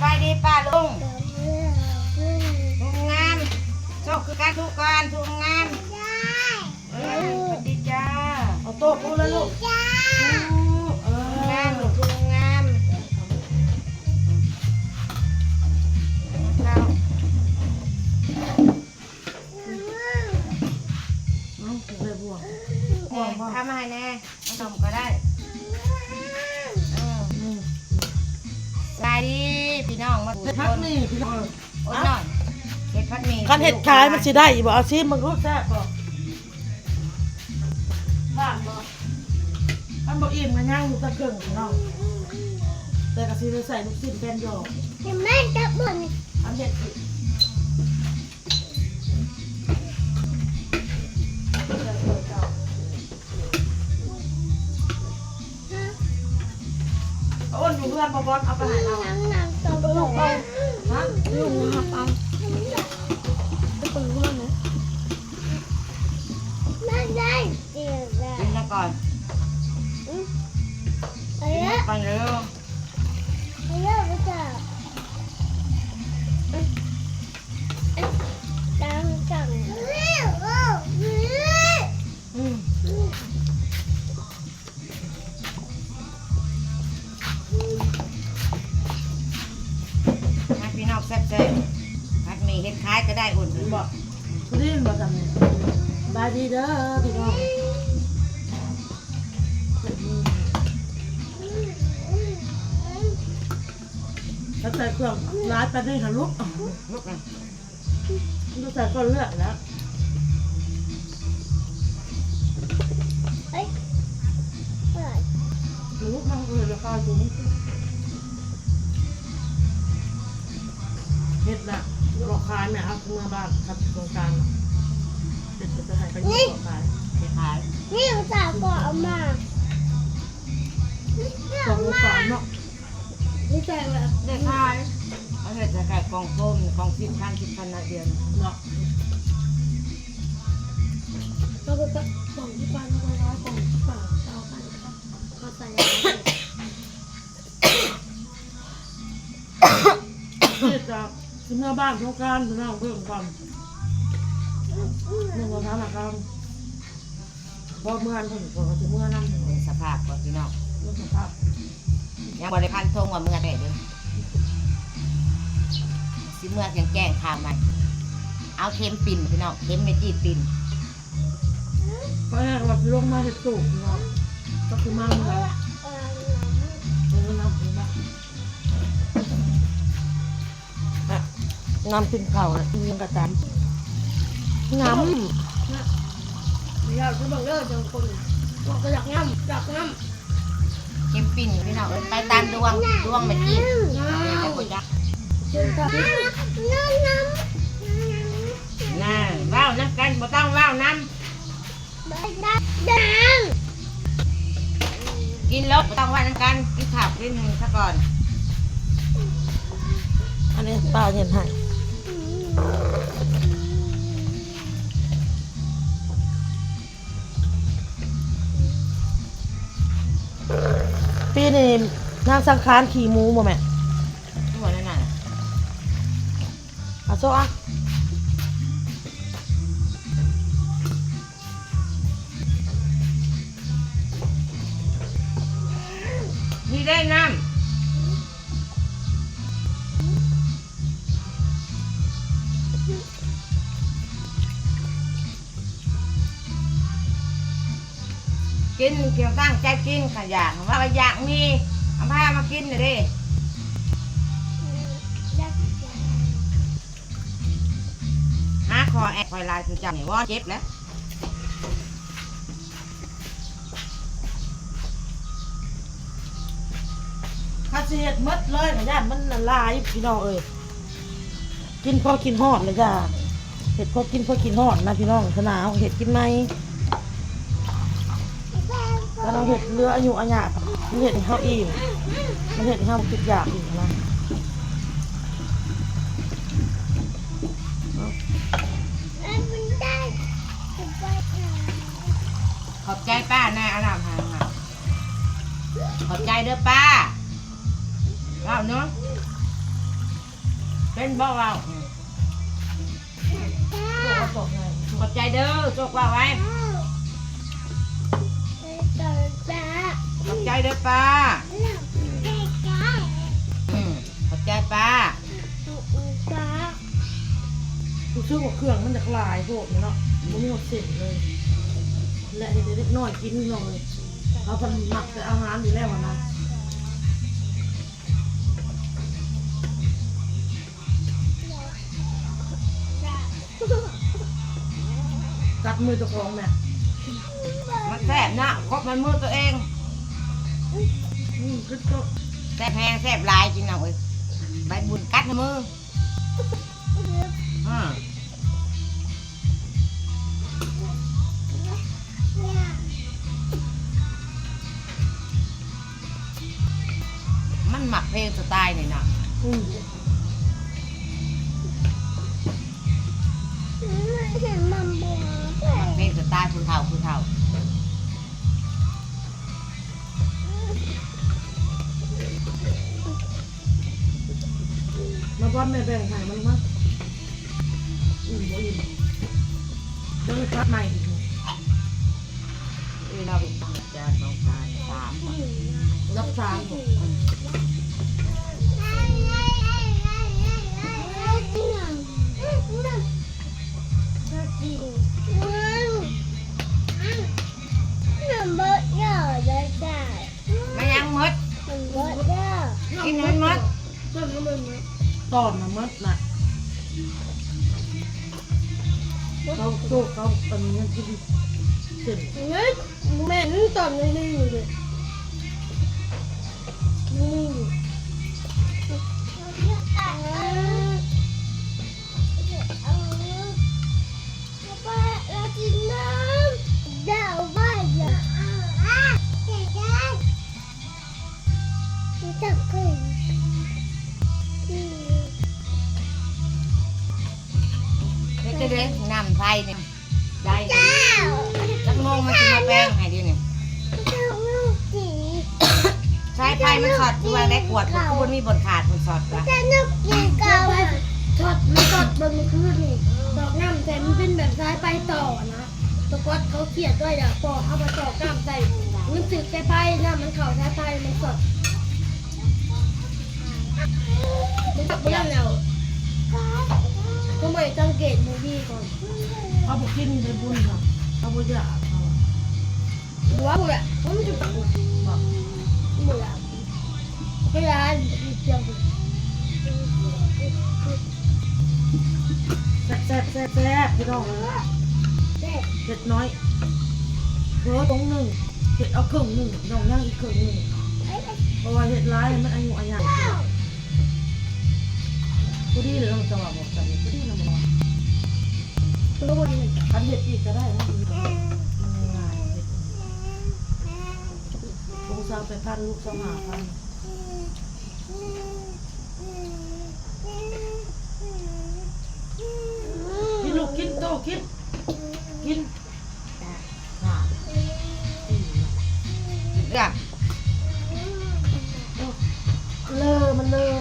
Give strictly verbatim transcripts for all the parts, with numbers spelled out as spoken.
สบายดีป้าลุง ลุงงาม โชคคือกันทุกคน ทุกงาม เออ สวัสดีจ้า เอาโต๊ะพูดแล้วลูก จ้า เออ งาม ทุกงาม เจ้า เอาไปบวก แม่ ทำมาให้แน่ ขนมก็ได้ เออ อืม สบายดี พี่น้อง มา เห็ดผัดหมี่พี่น้อง โอ๊ย หน่อย เห็ดผัดหมี่ คันเห็ดขายมันสิได้อีกบ่ เอาชิมมันรู้แซ่บบ่ บ้านบ่ มันบ่อิ่มมันย่างอยู่ตะเกิ่งพี่น้อง แต่ก็สิได้ใส่ลูกชิ้นแป้นยอ เห็นไหมจับบ่อน อันเห็ดสิ อ้นอยู่เพื่อนบ่บอสเอาไปให้เรา หนังหนังตัว ลูกเอา ฮะ ลูกเอา เอา ไม่คนรู้เรื่องนะ ไม่ได้เกี่ยวเลย กินซะก่อน อืม กินซะก่อนเร็ว เฮ้ย ไม่ใช่ อืม อืม ตามจัง อืม อืม มาพี่น้องแซ่บๆ ผัดหมี่เห็ดขายก็ได้อุ่น บอก เรียนบ่ทำเนี่ย บายดีเด้อพี่น้อง ถ้าใส่เครื่องร้ายไปได้ค่ะลูก ลูกนะ ดูใส่ก้อนเลือดแล้ว เฮ้ย อร่อย หนูมันเลยราคาสูง เห็ดน่ะ หลอกขายแม่เอาเมือบ้านทำโครงการน่ะ เห็ดจะไปให้ไป นี่ หลอกขาย ไปขาย นี่อุตส่าห์ปอกออกมา นี่ สอง ออก สา มา มเนาะ นี่ใส่แบบ ได้ขาย เอาเห็ดใส่ไข่กล่องโฟม กล่องสิบพัน สิบพัน นาเดียวเนาะ เราไปกล่องที่พัน เราไปร้อยกล่องที่สาม เอาไป เขาใส่อะไร นี่จะเมือบ้านโครงการพี่น้องเบิ่งก่อน เมือบ้านโครงการ บ่เมือเพิ่นก็สิเมือนำ เบิ่งสภาพก่อนพี่น้อง เบิ่งสภาพ ยังบ่ได้พันธงว่าเมือแท้เด้อ สิเมือแจ้งข่าวใหม่ เอาเข็มปิ้นพี่น้อง เข็มแม่จีดปิ้น ก็แรกว่าลงมาเฮ็ดตูบเนาะ ก็คือมาเมือ เออ น้ำ น้ำกินข้าวน่ะ กินกระตำ น้ำ อยากจะบอกเลิกจังคน บอกก็อยากน้ำ อยากน้ำ เข็มปิ้นพี่น้อง ไปตามดวง ดวงแม่จีด น้ำ เดี๋ยวไปจัก เชิญค่ะ น่า เว้านำกัน บ่ต้องเว้านำ กินแล้วบ่ต้องเว้านำกัน กินข้าวกินหนึ่งซะก่อน อันนี้ป้าเฮ็ดให้ ปีนี้นางสังขารขี่หมูบ่แม่ หัวนั่นน่ะ เอาโซ่อะ นี่ได้น้ำ กินเกี่ยวตั้งใจกินขะอยาก ว่าอยากมี เอาผ้ามากินน่ะเด้ หาคอแอบคอยลายจังนี่ว่าเจ็บแล้ว ข้าสิเฮ็ดหมดเลย ขะย่านมันหลายพี่น้องเอ้ย กินพอกินฮอดเลยจ้า เฮ็ดพอกินพอกินฮอดนะพี่น้อง ขะหนาวเฮ็ดกินใหม่ ถ้าเราเฮ็ดเหลืออายุอาญะ มันเฮ็ดให้เฮาอิ่ม มันเฮ็ดให้เฮาบ่คิดอยากอีกนะ ขอบใจป้านะ อันนั้นให้ค่ะ ขอบใจเด้อป้า เว้าเนาะ เป็นบ่เว้า ขอบใจเด้อ โชคว่าไว้ ขอบใจเด้อป้า อืม ขอบใจป้า รู้สึกว่าเครื่องมันจะหลายโพดเนาะ มันมีหมดเส้นเลย และเห็นเด็กน้อยกินเนาะเลย เขาพันหมักแต่อาหารอยู่แล้วอะนะ กัดมือเจ้าของแม่ มันแซ่บนะ ครบมันมือตัวเอง อืม คือโต แซ่บแฮงแซ่บหลายจริงนะเว้ย ใบบุญกัดมือ อ่า มันมักเพลงสไตล์นี่นะ อืม เห็นมันบ่ มักเพลงสไตล์ผู้เฒ่าผู้เฒ่า มาป้อนแม่แบ่งให้มันมา อิ่มบ่อิ่ม เดี๋ยวผัดใหม่อีก เอ้ย เราไปตั้งจานสองจานสาม รับสาม ไม่ยังหมด กินมันหมด ตอนมันหมดนะ เขาโชคเขาอันนี้ยังกินเสร็จ เฮ้ย แม่นตอนนี้นี่อยู่เลย นี่อยู่ ป้า เรากินน้ำ เดี๋ยวว่าอย่า จับขึ้น เฮ็ดจั่งใด๋ น้ำไฟนี่ ได้ เจ้า จักโมงมันสิมาแปลงให้เดี๋ยวนี้ เจ้าลูกสี สายไฟมันช็อตอยู่ว่าได้กวด มันคือบ่มีบ่อนขาด มันช็อตวะ เจ้าลูกสีเก่า ช็อต มันช็อตเบิ่งเมื่อคืนนี่ ตอกน้ำแต่มันเป็นแบบสายไฟต่อนะ ตะกอดเขาเขียดไว้อะ ปอกเอามาตอกน้ำใส่ มันสึกสายไฟ น้ำมันเข้าสายไฟ มันช็อต มันช็อตบ่ได้แล้ว ก็ไม่สังเกตบ่ดีก่อน เอาบ่กินได้บุญค่ะ เอาบ่อยากเอา บ่ว่าบ่อยาก มันจะ บ่ บ่อยาก ก็อยากให้เสียง แซ่บๆๆๆ พี่น้อง แซ่บ เห็ดน้อย เบิดถุงหนึ่ง เห็ดเอาครึ่งหนึ่ง พี่น้อง ยังอีกครึ่งหนึ่ง เพราะว่าเห็ดหลายมันอายุอายัง ผู้ดีเลย เราจะว่าบอกกันผู้ดีนะ มัน ตัวบ่ดี คันเห็ดอีกก็ได้นะ มันง่าย เห็ด ลูกสาวไปพัน ลูกสาวห้าพัน กินลูก กินโต กิน กิน อ่ะ เด้อ เลอ มันเลอ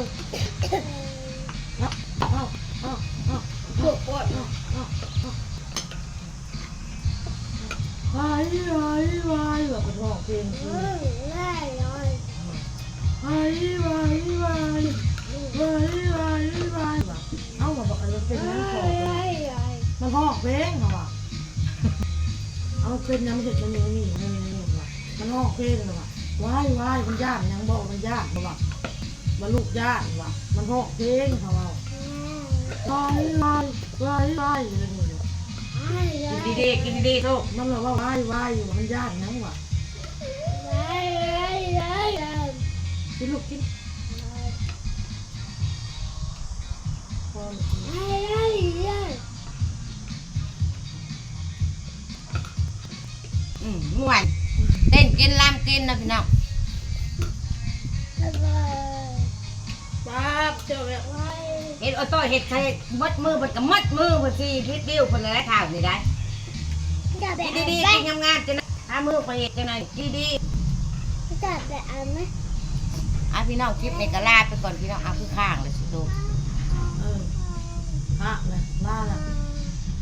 เอา เอา เอา เอา เอา เอา เอา วายวายวาย ว่าเพิ่นร้องเพลง อืม วายวายวายวาย วายวายวาย ว่า เอ้า ว่าบักอันนั้นเป็นหยังของ วายวายวาย มันร้องเพลงเหรอวะ เอาเป็นหยัง มันเห็นมันมี มันมี มันมี มันมี ว่ะ มันร้องเพลงเหรอวะ วายวาย มันย้านหยังบ่ มันย้านบ่วะ ว่าลูกย้านว่ะ มันฮ้องเพลงเขาเอา อืม วายวายวายวาย อยู่ในมือ กินดีๆ กินดีๆ ลูก มันละว่าวายวายอยู่ มันย้านหยังวะ วายวายวายวาย กินลูกกิน พอลูกกิน วายวายวาย อืม ม่วน เต้นกินรำกินนะพี่น้อง ป๊าบ เจ้าแบบ เฮ็ดออโต้ เฮ็ดใส่หมดมือ เพิ่นก็หมดมือ เพิ่นสิผิดวิว เพิ่นหลายๆ คราวนี่ได้ จะแบบ กินดีๆ กินงามๆ จังนะ หามือไปเฮ็ดจังได๋ กินดีๆ จะแบบอันไหม อ่ะพี่น้อง คลิปนี้ก็ลาไปก่อนพี่น้อง เอาคือค้างเลยสิลูก เออ ละเลยมาละ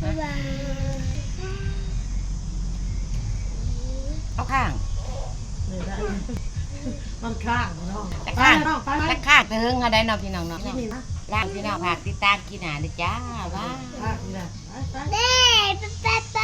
บ๊ายบาย เอาข้าง เลยละมันข้างเนาะ จะ ไป ข้าง เนาะไปไป จะข้างเถิงเอาได้เนาะพี่น้องเนาะ นี่นะ ลาพี่น้องฝากติดตามกินหาด้วยจ้าว่า ข้างนี่แหละไปไป เด้ไปไปไป